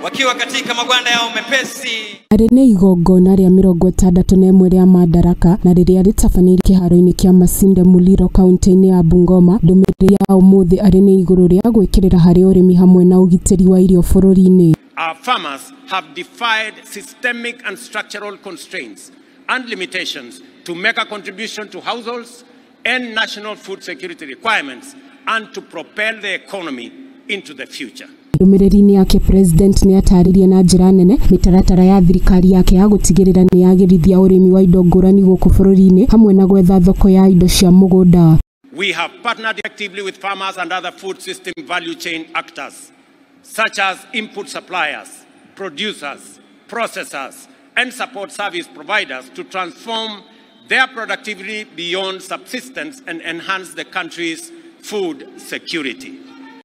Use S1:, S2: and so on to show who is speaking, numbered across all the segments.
S1: Wakiwa katika magwanda yao mepesi.
S2: Arĩ nĩ igongona rĩa 61 rĩa Madaraka na rĩrĩa rĩtabanĩirio kĩharo-inĩ kĩa Masinde Muliro kaunti-inĩ ya Bungoma. Ndũmĩrĩri ya ũmũthĩ arĩ nĩ igũrũ rĩa gwĩkĩrĩra harĩ ũrĩmi hamwe na ũgitĩri wa irio bũrũri-inĩ.
S3: Our farmers have defied systemic and structural constraints and limitations to make a contribution to households and national food security requirements and to propel the economy into the future.
S2: Ndũmĩrĩri-inĩ yake President nĩ atarĩrie na njĩra nene mĩtaratara ya thirikari yake ya gũtigĩrĩra nĩ yagĩrithia ũrĩmi wa indo ngũrani gũkũ bũrũri-inĩ hamwe na gwetha thoko ya indo cia mũgũnda.
S3: We have partnered actively with farmers and other food system value chain actors such as input suppliers, producers, processors and support service providers to transform their productivity beyond subsistence and enhance the country's food security.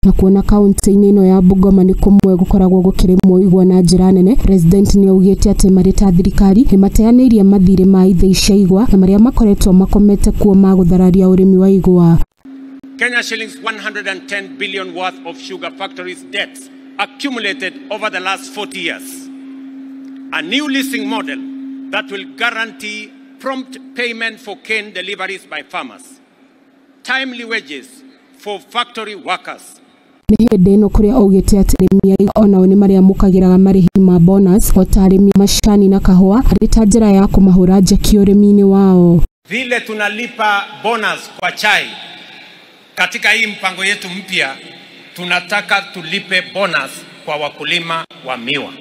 S2: Na kuona kaunti-inĩ ĩno ya Bungoma nĩ kũmwe gũkoragwo gũkĩrĩmwo igwa na njĩra nene, President nĩ augĩte atĩ marĩ ta thirikari nĩ mateanĩirie mathirĩ ma ithĩi cia igwa na marĩa makoretwo makomete kuo ma gũthararia ũrĩmi wa igwa.
S3: Kenya shillings 110 billion worth of sugar factories debts accumulated over the last 40 years. A new leasing model that will guarantee prompt payment for cane deliveries by farmers, timely wages for factory workers.
S2: Nĩ hĩndĩ ĩno kũrĩa augĩte atĩ arĩmi a igwa onao nĩ marĩamũkagĩraga marĩhi ma bonus o ta arĩmi macani na kahũa arĩ ta njĩra ya kũmahũra njeki ũrĩmi-inĩ wao.
S3: Vile tunalipa bonus kwa chai katika hii mpango yetu mpya, tunataka tulipe bonus kwa wakulima wa miwa.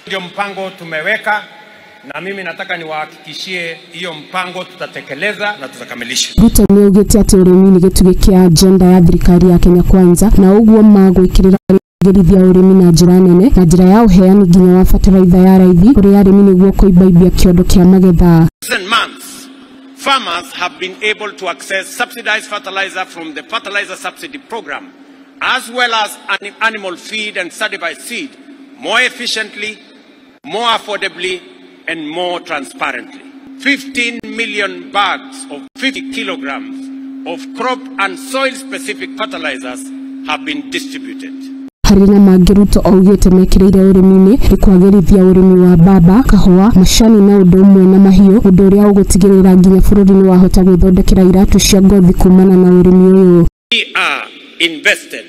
S3: Ndio mpango tumeweka, na mimi nataka niwahakikishie hiyo mpango tutatekeleza na tutakamilisha.
S2: Ruto nĩ augĩte atĩ ũrĩmi nĩ gĩtugĩ kĩa agenda ya thirikari ya Kenya Kwanza na ũguo magwĩkĩrĩra kwagĩrithia ũrĩmi na njĩra nene na njĩra ya ũheani nginya wa bataraitha ya raithi kũrĩ arĩmi nĩguo kũimbaimbia kĩondo kĩa magetha.
S3: Months, farmers have been able to access subsidized fertilizer from the fertilizer subsidy program, as well as animal feed and certified seed more efficiently, more affordably, and more transparently. 15 million bags of 50 kilograms of crop and soil-specific fertilizers have been distributed.
S2: Harĩ na mangĩ Ruto augĩte mekĩrĩire ũrĩmi-inĩ nĩ kwagĩrithia ũrĩmi wa mbamba, kahũa, macani na ũndũ ũmwe na mahiũ, ũndũ ũrĩa ũgũtigĩrĩra nginya bũrũri nĩ wahota gwĩthondekera iratũ cia ngothi kumana na ũrĩmi ũyũ.
S3: We are invested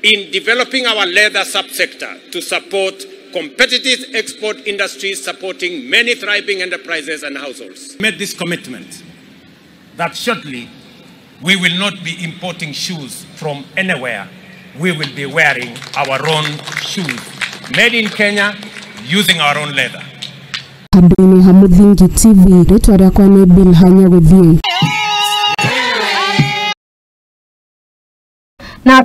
S3: in developing our leather subsector to support competitive export industries supporting many thriving enterprises and households. Made this commitment that shortly we will not be importing shoes from anywhere. We will be wearing our own shoes, made in Kenya, using our own leather.
S2: Handũ-inĩ ha Mũthingi TV, rĩtwa rĩakwa nĩ Bill Hanya Gũthiĩ.
S4: Na